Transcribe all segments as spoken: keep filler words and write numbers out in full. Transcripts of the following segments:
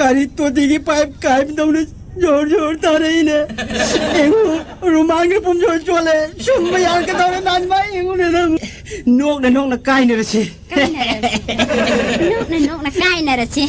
ꯀꯔꯤ ꯇꯣꯇꯤꯒꯤ ꯄꯥꯏꯞ ꯀꯥꯏꯕꯗꯧꯅ ꯖꯣꯔ ꯖꯣꯔ ꯇꯥꯔꯛꯏꯅꯦ꯫ ꯌꯦꯡꯉꯨ, ꯔꯨꯃꯥꯟꯒ ꯄꯨꯝꯖꯣꯔ ꯆꯣꯠꯂꯦ꯫ ꯁꯨꯝꯕ ꯌꯥꯔꯛꯀꯗꯧꯔꯦ, ꯅꯥꯟꯕ꯫ ꯌꯦꯡꯉꯨꯅꯦ ꯅꯪ꯫ ꯅꯣꯛꯅ ꯅꯣꯛꯅ ꯀꯥꯏꯅꯔꯁꯤ꯫ ꯀꯥꯏꯅꯔꯁꯤ꯫ ꯅꯣꯛꯅ ꯅꯣꯛꯅ ꯀꯥꯏꯅꯔꯁꯤ꯫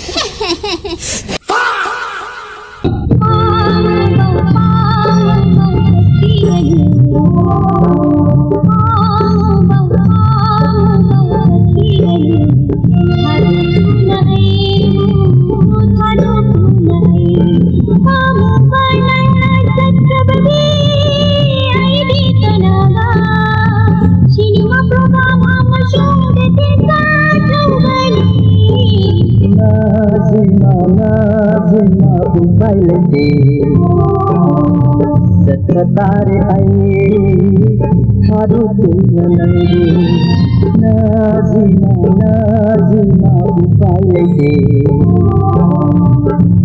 ꯅꯥꯖꯤꯃꯥ, ꯅꯥꯖꯤꯃꯥ, ꯎꯄꯥꯏ ꯂꯩꯇꯦ꯫ ꯆꯠꯄ ꯇꯥꯔꯦ ꯑꯩ, ꯊꯥꯗꯣꯛꯇꯨꯅ ꯅꯪꯕꯨ꯫ ꯅꯥꯖꯤꯃꯥ, ꯅꯥꯖꯤꯃꯥ, ꯎꯄꯥꯏ ꯂꯩꯇꯦ꯫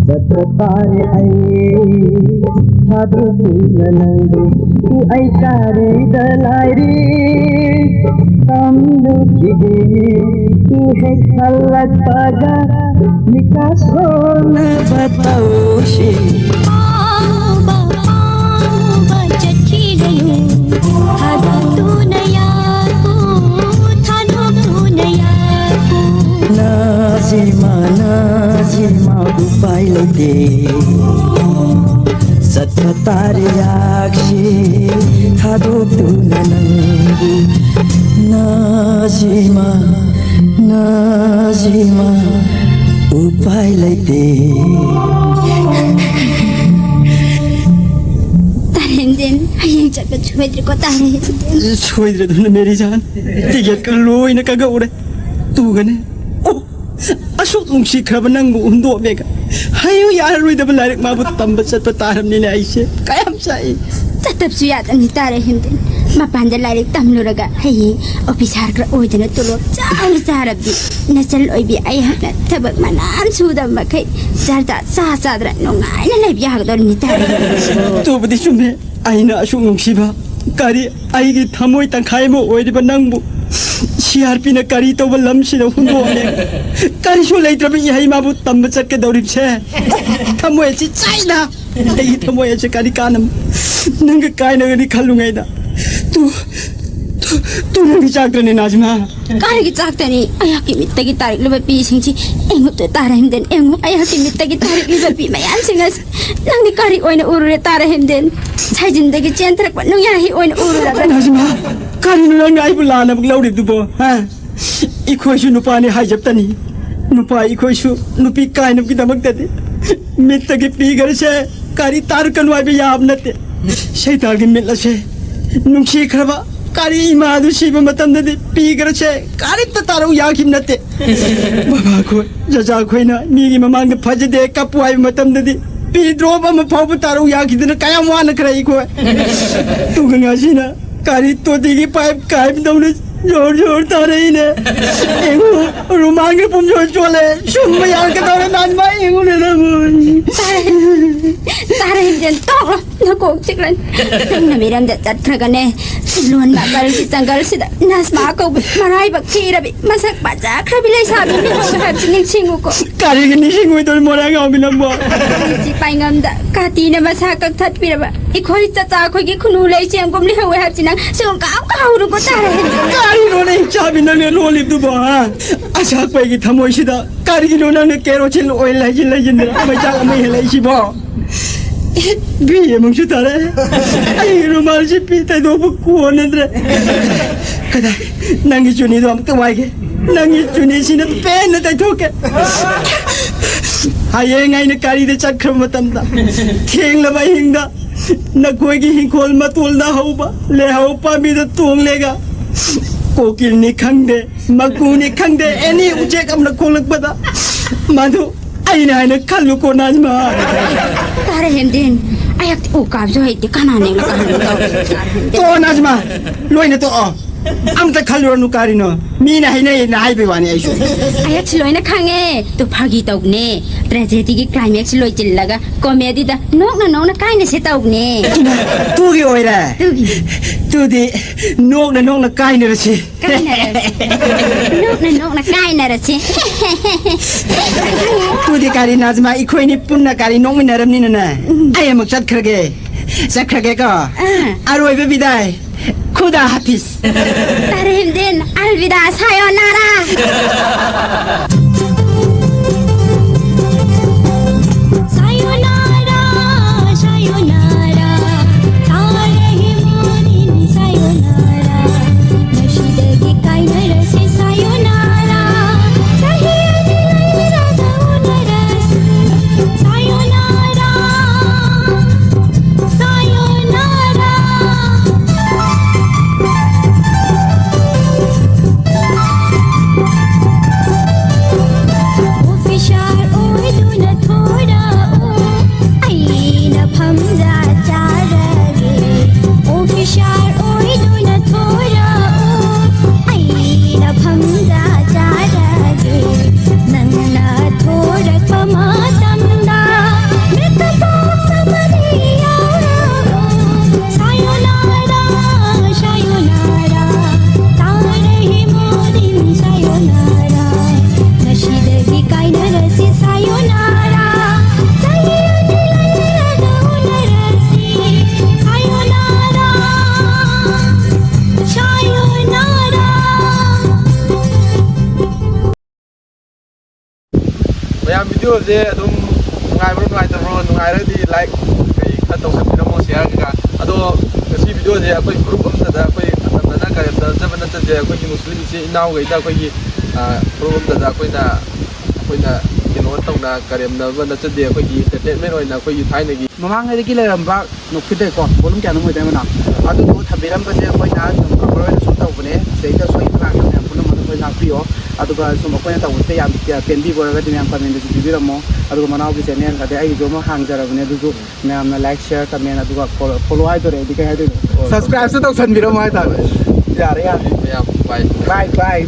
ꯆꯠꯄ ꯇꯥꯔꯦ ꯑꯩ, ꯊꯥꯗꯣꯛꯇꯨꯅ ꯅꯪꯕꯨ꯫ ꯑꯩ ꯇꯥꯔꯤꯗ ꯂꯥꯏꯔꯤ꯫ ꯇꯝꯂꯨꯈꯤꯗꯦ꯫ ꯇꯨ ꯍꯦꯛ ꯍꯜꯂꯛꯄꯒ ꯃꯤꯀꯥ ꯁꯣꯟꯅꯕ ꯇꯧꯁꯤ꯫ ꯄꯥꯝꯃꯨꯕ, ꯄꯥꯝꯃꯨꯕ ꯆꯠꯈꯤꯒꯅꯨ꯫ ꯊꯥꯗꯣꯛꯇꯨꯅ ꯌꯥꯀꯨ, ꯊꯥꯗꯣꯛꯇꯨꯅ ꯌꯥꯀꯨ꯫ ꯅꯥꯖꯤꯃꯥ, ꯅꯥꯖꯤꯃꯥ, ꯎꯄꯥꯏ ꯂꯩꯇꯦ꯫ ꯆꯠꯄ ꯇꯥꯔꯦ ꯌꯥꯛꯁꯤ ꯊꯥꯗꯣꯛꯇꯨꯅ ꯅꯪꯕꯨ꯫ ꯅꯥꯖꯤꯃꯥ, ꯅꯥꯖꯤꯃꯥ, ꯎꯄꯥꯏ ꯂꯩꯇꯦ꯫ ꯇꯥꯔꯦꯟꯖꯦꯟ, ꯍꯌꯦꯡ ꯆꯠꯄ ꯁꯣꯏꯗ꯭ꯔꯦꯀꯣ, ꯇꯥꯔꯦꯟꯖꯦꯟ꯫ ꯁꯣꯏꯗ꯭ꯔꯦꯗꯅ ꯃꯦꯔꯤ ꯖꯥꯟ, ꯇꯤꯀꯦꯠꯀ ꯂꯣꯏꯅ ꯀꯛꯑꯧꯔꯦ꯫ ꯇꯨꯒꯅꯦ꯫ ꯑꯣ, ꯑꯁꯨꯛ ꯅꯨꯡꯁꯤꯈ꯭ꯔꯕ ꯅꯪꯕꯨ ꯍꯨꯟꯗꯣꯛꯑꯝꯃꯦꯒ ꯍꯌꯦꯡ ꯌꯥꯔꯔꯣꯏꯗꯕ ꯂꯥꯏꯔꯤꯛ ꯃꯥꯕꯨ ꯇꯝꯕ ꯆꯠꯄ ꯇꯥꯔꯕꯅꯤꯅꯦ ꯑꯩꯁꯦ꯫ ꯀꯌꯥꯝ ꯆꯥꯛꯏ꯫ ꯆꯠꯇꯕꯁꯨ ꯌꯥꯗꯕꯅꯤ ꯇꯥꯔꯦ ꯍꯦꯟꯗꯦ꯫ ꯃꯄꯥꯟꯗ ꯂꯥꯏꯔꯤꯛ ꯇꯝꯂꯨꯔꯒ ꯍꯌꯦꯡ ꯑꯣꯐꯤꯁꯥꯔ ꯈꯔ ꯑꯣꯏꯗꯅ ꯇꯣꯂꯣꯞ ꯆꯥꯎꯅ ꯆꯥꯔꯕꯗꯤ ꯅꯆꯜ ꯑꯣꯏꯕꯤ ꯑꯩꯍꯥꯛꯅ ꯊꯕꯛ ꯃꯅꯥ ꯁꯨꯗꯕ ꯃꯈꯩ ꯆꯥꯔ ꯆꯥ ꯆꯥ ꯆꯥꯗꯅ ꯅꯨꯡꯉꯥꯏꯅ ꯂꯩꯕ ꯌꯥꯒꯗꯧꯔꯤꯅꯤ ꯇꯥꯔꯦ ꯍꯦꯟꯗꯦ꯫ ꯑꯗꯨꯕꯨꯗꯤ ꯆꯨꯝꯃꯦ꯫ ꯑꯩꯅ ꯑꯁꯨꯛ ꯅꯨꯡꯁꯤꯕ ꯀꯔꯤ ꯑꯩꯒꯤ ꯊꯃꯣꯏ ꯇꯪꯈꯥꯏ ꯑꯃ ꯑꯣꯏꯔꯤꯕ ꯅꯪꯕꯨ ꯁꯤ ꯑꯥꯔ ꯄꯤꯅ ꯀꯔꯤ ꯇꯧꯕ ꯂꯝꯁꯤꯗ ꯍꯨꯟꯗꯣꯛꯑꯝꯃꯦ꯫ ꯀꯔꯤꯁꯨ ꯂꯩꯇ꯭ꯔꯕ ꯏꯍꯩ ꯏꯃꯥꯕꯨ ꯇꯝꯕ ꯆꯠꯀꯗꯧꯔꯤꯕꯁꯦ꯫ ꯊꯃꯣꯏ ꯑꯁꯤ ꯆꯥꯏꯅ ꯑꯩꯒꯤ ꯊꯃꯣꯏ ꯑꯁꯤ ꯀꯔꯤ ꯀꯥꯟꯅ ꯅꯪꯒ ꯀꯥꯏꯅꯒꯅꯤ ꯈꯜꯂꯨꯉꯩꯗ꯫ ꯇꯨ, ꯇꯨ, ꯇꯨ ꯅꯪꯗꯤ ꯆꯥꯛꯇ꯭ꯔꯅꯦ ꯅꯥꯖꯤꯃꯥ꯫ ꯀꯥꯏꯒꯤ ꯆꯥꯛꯇꯅꯤ? ꯑꯩꯍꯥꯛꯀꯤ ꯃꯤꯠꯇꯒꯤ ꯇꯥꯔꯛꯂꯤꯕ ꯄꯤꯁꯤꯡꯁꯤ ꯑꯩꯉꯣꯟꯗ ꯇꯥꯔꯦ ꯍꯦꯝꯗꯦꯟ꯫ ꯌꯦꯡꯉꯨ, ꯑꯩꯍꯥꯛꯀꯤ ꯃꯤꯠꯇꯒꯤ ꯇꯥꯔꯛꯂꯤꯕ ꯄꯤ ꯃꯌꯥꯝꯁꯤꯡ ꯑꯁꯤ ꯅꯪꯗꯤ ꯀꯔꯤ ꯑꯣꯏꯅ ꯎꯔꯨꯔꯦ ꯇꯥꯔꯦ ꯍꯦꯝꯗꯦꯟ? ꯁꯥꯏꯖꯤꯟꯗꯒꯤ ꯆꯦꯟꯊꯔꯛꯄ ꯅꯨꯡꯌꯥꯍꯩ ꯑꯣꯏꯅ ꯎꯔꯨꯔꯕ꯭ꯔꯥ? ꯅꯥꯖꯤꯃꯥ, ꯀꯔꯤꯅꯣ ꯅꯪꯅ ꯑꯩꯕꯨ ꯂꯥꯟꯅ ꯑꯃꯨꯛ ꯂꯧꯔꯤꯕꯗꯨꯕꯣ? ꯍꯥ? ꯑꯩꯈꯣꯏꯁꯨ ꯅꯨꯄꯥꯅꯤ ꯍꯥꯏꯖꯕꯇꯅꯤ꯫ ꯅꯨꯄꯥ ꯑꯩꯈꯣꯏꯁꯨ ꯅꯨꯄꯤ ꯀꯥꯏꯅꯕꯒꯤꯗꯃꯛꯇꯗꯤ ꯃꯤꯠꯇꯒꯤ ꯄꯤꯒꯔꯁꯦ ꯀꯥꯔꯤ ꯇꯥꯔꯛꯀꯅꯨ ꯍꯥꯏꯕ ꯌꯥꯕ ꯅꯠꯇꯦ꯫ ꯁꯩꯇꯥꯒꯤ ꯃꯤꯠ ꯑꯁꯦ ꯅꯨꯡꯁꯤꯈ꯭ꯔꯕ ꯀꯥꯔꯤ ꯏꯃꯥ ꯑꯗꯨ ꯁꯤꯕ ꯃꯇꯝꯗꯗꯤ ꯄꯤꯒꯔꯁꯦ ꯀꯥꯔꯤꯝꯇ ꯇꯥꯔꯛꯎ ꯌꯥꯈꯤꯕ ꯅꯠꯇꯦ꯫ ꯕꯕꯥ ꯈꯣꯏ, ꯖꯖꯥ ꯈꯣꯏꯅ ꯃꯤꯒꯤ ꯃꯃꯥꯡꯗ ꯐꯖꯗꯦ ꯀꯞꯄꯨ ꯍꯥꯏꯕ ꯃꯇꯝꯗꯗꯤ ꯄꯤ ꯗ꯭ꯔꯣꯞ ꯑꯃ ꯐꯥꯎꯕ ꯇꯥꯔꯛꯎ ꯌꯥꯈꯤꯗꯅ ꯀꯌꯥꯝ ꯋꯥꯅ ꯈꯔ ꯑꯩꯈꯣꯏ꯫ ꯇꯨꯒ ꯉꯁꯤꯅ ꯀꯥꯔꯤ ꯇꯣꯇꯤꯒꯤ ꯄꯥꯏꯞ ꯀꯥꯏꯕꯗꯧꯅ ꯖꯣꯔ ꯖꯣꯔ ꯇꯥꯔꯛꯏꯅꯦ꯫ ꯌꯦꯡꯉꯨ, ꯔꯨꯃꯥꯟꯒ ꯄꯨꯝꯖꯣꯏ ꯆꯣꯠꯂꯦ꯫ ꯁꯨꯝꯕ ꯌꯥꯔꯛꯀꯗꯧꯔꯦ ꯅꯥꯖꯤꯃꯥ, ꯌꯦꯡꯉꯨꯅꯦ ꯅꯪꯕꯨ꯫ ꯇꯥꯔꯦ, ꯇꯥꯔꯦ ꯍꯦꯝꯗꯦꯟ, ꯇꯣꯛꯂꯣ꯫ ꯅꯀꯣꯛ ꯆꯤꯛꯂꯅꯤ꯫ ꯅꯪꯅ ꯃꯤꯔꯝꯗ ꯆꯠꯈ꯭ꯔꯒꯅꯦ, ꯂꯣꯟ ꯅꯥꯀꯜꯒꯤ ꯖꯪꯒꯜꯁꯤꯗ ꯅꯥꯖꯤꯃꯥ ꯀꯧꯕꯤ ꯃꯔꯥꯏꯕꯛ ꯊꯤꯔꯕꯤ, ꯃꯁꯛ ꯐꯖꯈ꯭ꯔꯕꯤ ꯂꯩꯁꯥꯕꯤ ꯑꯃ ꯂꯩꯍꯧꯋꯦ ꯍꯥꯏꯕꯁꯤ ꯅꯤꯡꯁꯤꯡꯉꯨꯀꯣ꯫ ꯀꯔꯤꯒꯤ ꯅꯤꯡꯁꯤꯡꯉꯣꯏꯗꯧꯔꯤ ꯃꯣꯔꯦ ꯑꯉꯥꯎꯕꯤ ꯅꯪꯕꯣ? ꯑꯩꯁꯤ ꯄꯥꯏꯉꯝꯗ ꯀꯥꯇꯤꯅ ꯃꯁꯥ ꯀꯛꯊꯠꯄꯤꯔꯕ ꯑꯩꯈꯣꯏ ꯆꯆꯥ ꯑꯩꯈꯣꯏꯒꯤ ꯈꯨꯅꯨ ꯂꯩ ꯆꯦꯡꯒꯨꯝ ꯂꯩꯍꯧꯋꯦ ꯍꯥꯏꯕꯁꯤ ꯅꯪ ꯁꯨꯡꯀꯥꯎ ꯀꯥꯎꯔꯨꯀꯣ ꯇꯥꯔꯦ꯫ ꯀꯔꯤꯅꯣꯅꯦ ꯏꯆꯥꯕꯤ ꯅꯪꯅ ꯂꯣꯜꯂꯤꯕꯗꯨꯕꯣ, ꯍꯥ? ꯑꯁꯥꯛꯄ ꯑꯩꯒꯤ ꯊꯃꯣꯏꯁꯤꯗ ꯀꯔꯤꯒꯤꯅꯣ ꯅꯪꯅ ꯀꯦꯔꯣꯁꯤꯟ ꯑꯣꯏꯜ ꯍꯩꯖꯤꯜ ꯍꯩꯖꯤꯟꯗꯅ ꯃꯩꯆꯥꯛ ꯑꯃ ꯍꯦꯜꯂꯛꯏꯁꯤꯕꯣ? ꯕꯤ ꯑꯃꯨꯛꯁꯨ ꯇꯥꯔꯦ꯫ ꯑꯩ ꯔꯨꯃꯥꯜꯁꯤ ꯄꯤ ꯇꯩꯊꯣꯛꯄ ꯀꯣꯟꯅꯗ꯭ꯔꯦ꯫ ꯀꯗꯥꯏ? ꯅꯪꯒꯤ ꯆꯨꯅꯤꯗꯣ ꯑꯃꯨꯛꯇ ꯋꯥꯏꯒꯦ꯫ ꯅꯪꯒꯤ ꯆꯨꯅꯤꯁꯤꯅ ꯄꯦꯟꯅ ꯇꯩꯊꯣꯛꯀꯦ꯫ ꯍꯌꯦꯡ ꯑꯩꯅ ꯀꯥꯔꯤꯗ ꯆꯠꯈ꯭ꯔꯕ ꯃꯇꯝꯗ, ꯊꯦꯡꯂꯕ ꯑꯍꯤꯡꯗ ꯅꯈꯣꯏꯒꯤ ꯍꯤꯡꯈꯣꯜ ꯃꯇꯣꯜꯗ ꯍꯧꯕ ꯂꯩꯍꯥꯎ ꯄꯥꯝꯕꯤꯗ ꯇꯣꯡꯂꯦꯒ ꯀꯣꯀꯤꯜꯅꯤ ꯈꯪꯗꯦ, ꯃꯀꯨꯅꯤ ꯈꯪꯗꯦ, ꯑꯦꯅꯤ ꯎꯆꯦꯛ ꯑꯃꯅ ꯈꯣꯡꯂꯛꯄꯗ ꯃꯗꯨ ꯑꯩꯅ ꯍꯥꯏꯅ ꯈꯜꯂꯨꯀꯣ ꯅꯥꯖꯤꯃꯥ꯫ ꯇꯥꯔꯦ ꯍꯦꯝꯗꯦꯟ, ꯑꯩꯍꯥꯛꯇꯤ ꯎꯀꯥꯕꯁꯨ ꯍꯩꯇꯦ, ꯀꯅꯥꯅ ꯑꯩꯉꯣꯟꯗ ꯀꯥꯍꯟꯒꯗꯧꯔꯤꯕ? ꯇꯥꯔꯦ ꯍꯦꯝꯗꯦꯟ꯫ ꯇꯣꯛꯑꯣ ꯅꯥꯖꯤꯃꯥ, ꯂꯣꯏꯅ ꯇꯣꯛꯑꯣ꯫ ꯑꯝꯇ ꯈꯜꯂꯨꯔꯅꯨ ꯀꯥꯔꯤꯅꯣ, ꯃꯤꯅ ꯍꯥꯏꯅꯩꯅ ꯍꯥꯏꯕꯩ ꯋꯥꯅꯤ ꯑꯩꯁꯨ꯫ ꯑꯩꯍꯥꯛꯁꯨ ꯂꯣꯏꯅ ꯈꯪꯉꯦ꯫ ꯇꯨ ꯐꯥꯒꯤ ꯇꯧꯕꯅꯦ꯫ ꯇ꯭ꯔꯦꯖꯦꯗꯤꯒꯤ ꯀ꯭ꯂꯥꯏꯃꯦꯛꯁ ꯂꯣꯏꯁꯤꯜꯂꯒ ꯀꯣꯃꯦꯗꯤꯗ ꯅꯣꯛꯅ ꯅꯣꯛꯅ ꯀꯥꯏꯅꯁꯦ ꯇꯧꯕꯅꯦ꯫ ꯇꯨꯒꯤ ꯑꯣꯏꯔꯦ꯫ ꯇꯨꯒꯤ꯫ ꯇꯨꯗꯤ ꯅꯣꯛꯅ ꯅꯣꯛꯅ ꯀꯥꯏꯅꯔꯁꯤ꯫ ꯀꯥꯏꯅꯔꯁꯤ꯫ ꯅꯣꯛꯅ ꯅꯣꯛꯅ ꯀꯥꯏꯅꯔꯁꯤ꯫ ꯇꯨꯗꯤ ꯀꯥꯔꯤ ꯅꯥꯖꯃꯥ, ꯑꯩꯈꯣꯏꯅꯤ ꯄꯨꯟꯅ ꯀꯥꯔꯤ ꯅꯣꯛꯃꯤꯟꯅꯔꯕꯅꯤꯅꯅꯦ꯫ ꯑꯩ ꯑꯃꯨꯛ ꯆꯠꯈ꯭ꯔꯒꯦ꯫ ꯆꯠꯈ꯭ꯔꯒꯦꯀꯣ꯫ ꯑꯥ꯫ ꯑꯔꯣꯏꯕ ꯕꯤꯗꯥꯏ꯫ ꯈꯨꯗꯥ ꯍꯥꯐꯤꯁ꯫ ꯇꯥꯔꯦꯝꯗꯤꯟ, ꯑꯜꯕꯤꯗꯥ, ꯁꯥꯌꯣꯅꯥꯔꯥ꯫ ꯁꯥꯌꯣꯅꯥꯔꯥ, ꯁꯥꯌꯣꯅꯥꯔꯥ, ꯇꯥꯔꯦ ꯃꯣꯔꯤꯟ, ꯁꯥꯌꯣꯅꯥꯔꯥ꯫ ꯉꯁꯤꯗꯒꯤ ꯀꯥꯏꯅꯔꯁꯤ, ꯁꯥꯌꯣꯅꯥꯔꯥ꯫ ꯆꯍꯤ ꯑꯅꯤ ꯂꯩꯔꯒ ꯎꯅꯔꯁꯤ, ꯁꯥꯌꯣꯅꯥꯔꯥ꯫ ꯁꯥꯌꯣꯅꯥꯔꯥ꯫ ꯑꯣꯐꯤꯁꯥꯔ ꯑꯣꯏꯗꯨꯅ ꯊꯣꯔꯛꯎ, ꯑꯩꯅ ꯐꯝꯖꯥ ꯆꯥꯔꯒꯦ꯫ ꯑꯣꯐꯤꯁꯥꯔ ꯑꯣꯏꯗꯨꯅ ꯊꯣꯔꯛꯎ, ꯑꯩꯅ ꯐꯝꯖꯥ ꯆꯥꯔꯒꯦ꯫ ꯅꯪꯅ ꯊꯣꯔꯛꯄ ꯃꯇꯝꯗ ꯃꯤꯠꯇ ꯄꯣꯛꯆꯕꯅꯤ ꯌꯥꯎꯔꯛꯑꯣ꯫ ꯁꯥꯌꯣꯅꯥꯔꯥ, ꯁꯥꯌꯣꯅꯥꯔꯥ, ꯇꯥꯔꯦ ꯃꯣꯔꯤꯟ ꯁꯥꯌꯣꯅꯥꯔꯥ꯫ ꯉꯁꯤꯗꯒꯤ ꯀꯥꯏꯅꯔꯁꯤ ꯁꯥꯌꯣꯅꯥꯔꯥ꯫ ꯆꯍꯤ ꯑꯅꯤ ꯂꯩꯔꯒ ꯎꯅꯔꯁꯤ ꯁꯥꯌꯣꯅꯥꯔꯥ꯫ ꯁꯥꯌꯣꯅꯥꯔꯥ꯫ ꯃꯌꯥꯝ ꯚꯤꯗꯤꯑꯣꯁꯦ ꯑꯗꯨꯝ ꯅꯨꯡꯉꯥꯏꯕ꯭ꯔꯣ ꯅꯨꯡꯉꯥꯏꯇꯕ꯭ꯔꯣ? ꯅꯨꯡꯉꯥꯏꯔꯒꯗꯤ ꯂꯥꯏꯛ ꯀꯩ ꯈꯔ ꯇꯧꯁꯟꯕꯤꯔꯝꯃꯣ, ꯁꯤꯌꯥꯔ ꯀꯩꯀꯥ꯫ ꯑꯗꯣ ꯉꯁꯤ ꯚꯤꯗꯤꯑꯣꯁꯦ ꯑꯩꯈꯣꯏ ꯐꯨꯔꯨꯞ ꯑꯃꯠꯇꯗ ꯑꯩꯈꯣꯏ ꯑꯅꯝꯕꯅ ꯀꯔꯦꯝꯅꯖꯕ ꯅꯠꯆꯗꯦ꯫ ꯑꯩꯈꯣꯏꯒꯤ ꯃꯨꯁꯂꯤꯝ ꯏꯆꯤꯟ ꯏꯅꯥꯎꯈꯩꯗ ꯑꯩꯈꯣꯏꯒꯤ, ꯑ, ꯐꯨꯔꯨꯞ ꯑꯃꯠꯇꯗ ꯑꯩꯈꯣꯏꯅ, ꯑꯩꯈꯣꯏꯅ ꯀꯩꯅꯣ ꯇꯧꯅ ꯀꯔꯦꯝꯅꯕ ꯅꯠꯆꯗꯦ꯫ ꯑꯩꯈꯣꯏꯒꯤ ꯏꯟꯇꯔꯇꯦꯟꯃꯦꯟ ꯑꯣꯏꯅ ꯑꯩꯈꯣꯏꯒꯤ ꯊꯥꯏꯅꯒꯤ ꯃꯃꯥꯡꯉꯩꯗꯒꯤ ꯂꯩꯔꯝꯕ ꯅꯣꯛꯐꯤꯗꯦꯀꯣ, volume ꯀꯌꯥꯅꯣ ꯑꯣꯏꯗꯣꯏꯅꯣ ꯃꯅꯥ? ꯑꯗꯨꯗꯣ ꯊꯝꯕꯤꯔꯝꯕꯁꯦ ꯑꯩꯈꯣꯏꯅ ꯁꯨꯝ ꯑꯩꯈꯣꯏ ꯑꯣꯏꯅ ꯁꯨꯝ ꯇꯧꯕꯅꯦ꯫ ꯁꯤꯗꯩꯗ ꯁꯣꯏ ꯂꯥꯟꯕ ꯃꯌꯥꯝ ꯄꯨꯝꯅꯃꯛ ꯑꯩꯈꯣꯏ ꯉꯥꯛꯄꯤꯌꯣ꯫ ꯑꯗꯨꯒ ꯁꯨꯝ ꯑꯩꯈꯣꯏꯅ ꯇꯧꯕꯁꯦ ꯌꯥꯝ ꯄꯦꯟꯕꯤꯕ ꯑꯣꯏꯔꯒꯗꯤ ꯃꯌꯥꯝ ꯀꯃꯦꯟꯗꯁꯨ ꯄꯤꯕꯤꯔꯝꯃꯣ꯫ ꯑꯗꯨꯒ ꯃꯅꯥꯎꯒꯤ ꯆꯦꯅꯦꯜ ꯑꯗꯩ ꯑꯩꯒꯤꯁꯨ ꯑꯃ ꯍꯥꯡꯖꯔꯕꯅꯦ, ꯑꯗꯨꯁꯨ ꯃꯌꯥꯝꯅ ꯂꯥꯏꯛ, ꯁꯤꯌꯥꯔ, ꯀꯃꯦꯟ, ꯑꯗꯨꯒ ꯐꯣꯂꯣ, ꯐꯣꯂꯣ ꯍꯥꯏꯗꯣꯔꯦ ꯑꯩꯗꯤ ꯀꯩ ꯍꯥꯏꯗꯣꯏꯅꯣ? ꯍꯣꯏ꯫ ꯁꯕꯁꯀ꯭ꯔꯥꯏꯕꯁꯨ ꯇꯧꯁꯟꯕꯤꯔꯝꯃꯣ ꯍꯥꯏꯇꯥꯔꯦ꯫ ꯌꯥꯔꯦ, ꯌꯥꯔꯦ꯫ ꯃꯌꯥꯝ ꯕꯥꯏ꯫ ꯕꯥꯏ, ꯕꯥꯏ꯫